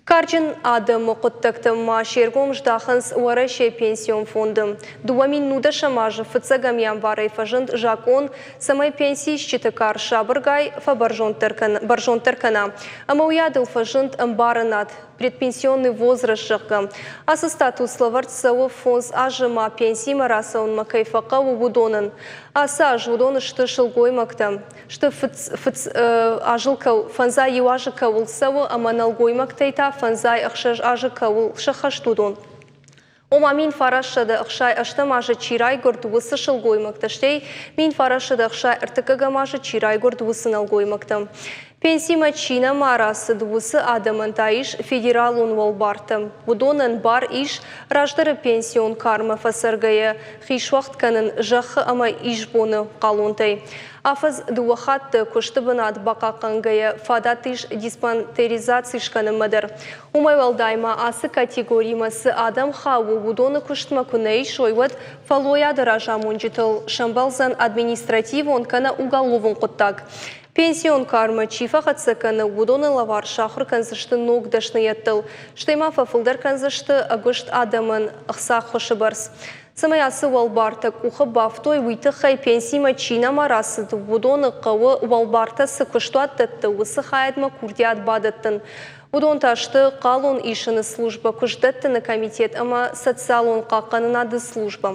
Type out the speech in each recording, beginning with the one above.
Карджын адӕмы хъуыддӕгтӕм ма се ргом здахынц Уӕрӕсейы пенсион фонды. 2019 азы фыццӕгӕм январӕй фӕзынд закъон, цӕмӕй пенсиисджыты кар сабыргай фӕбӕрзонддӕр кӕна. Ӕмӕ уыйадыл фӕзынд ӕмбарынад предпенсионный возраст, зӕгъгӕ. Ацы статус лӕвӕрд цӕуы 5 азы ма пенсимӕ рацӕуынмӕ кӕй фӕхъӕуы, уыдонӕн. Ацы аз уыдон сты сылгоймӕгтӕ. Сты азыл фӕндзай иу азы кӕуыл цӕуы ӕмӕ нӕлгоймӕгтӕй та 56 азы кӕуыл сӕххӕст, уыдон. Ома 1968 азы чи райгуырд, уыцы сылгоймӕгтӕ, стӕй 1963 азы чи райгуырд, уыцы нӕлгоймӕгтӕ. Пенсимӕ чи нӕма рацыд, уыцы адӕмӕн та ис федералон уӕлбартӕ. Уыдонӕн бар ис раздӕры пенсион кармӕ фӕцӕргӕйӕ хи суӕгъд кӕнын зӕххы ӕмӕ исбоны хъалонтӕй. Афӕдз дыууӕ хатты куысты бынат бахъахъхъӕнгӕйӕ фадат ис диспансеризаци скӕнынмӕ дӕр. Уымӕй уӕлдай ма ацы категоримӕ цы адӕм хауы, уыдоны куыстмӕ куы нӕ исой, уӕд фӕллойады разамонджытыл сӕмбӕлдзӕн административон кӕнӕ уголовон хъуыддаг. Пенсион кармӕ чи фӕхӕццӕ кӕны, уыдоны лӕвар сахуыр кӕндзысты ног дӕсныйӕдтыл, стӕй ма фӕфылдӕр кӕндзысты ӕгуыст адӕмӕн ӕхца ӕххуысы бӕрц. Цӕмӕй ацы уӕлбартӕ къухы бафтой, уый тыххӕй пенсимӕ чи нӕма рацыд, уыдоны хъӕуы уӕлбартӕ цы куыстуат дӕтты, уыцы хайадмӕ курдиат бадӕттын. Уыдон та сты хъалон исыны службӕ, куыстдӕттыны комитет ӕмӕ социалон хъахъхъӕнынады службӕ.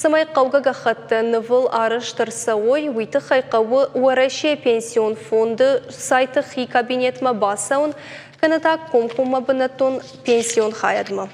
Цӕмӕй хъӕугӕ гӕххӕттӕ нывыл арӕзт ӕрцӕуой, уый тыххӕй хъӕуы Уӕрӕсейы пенсион фонды сайты хи кабинетмӕ бацӕуын, кӕнӕ та комкоммӕ бынӕттон пенсион хайадмӕ.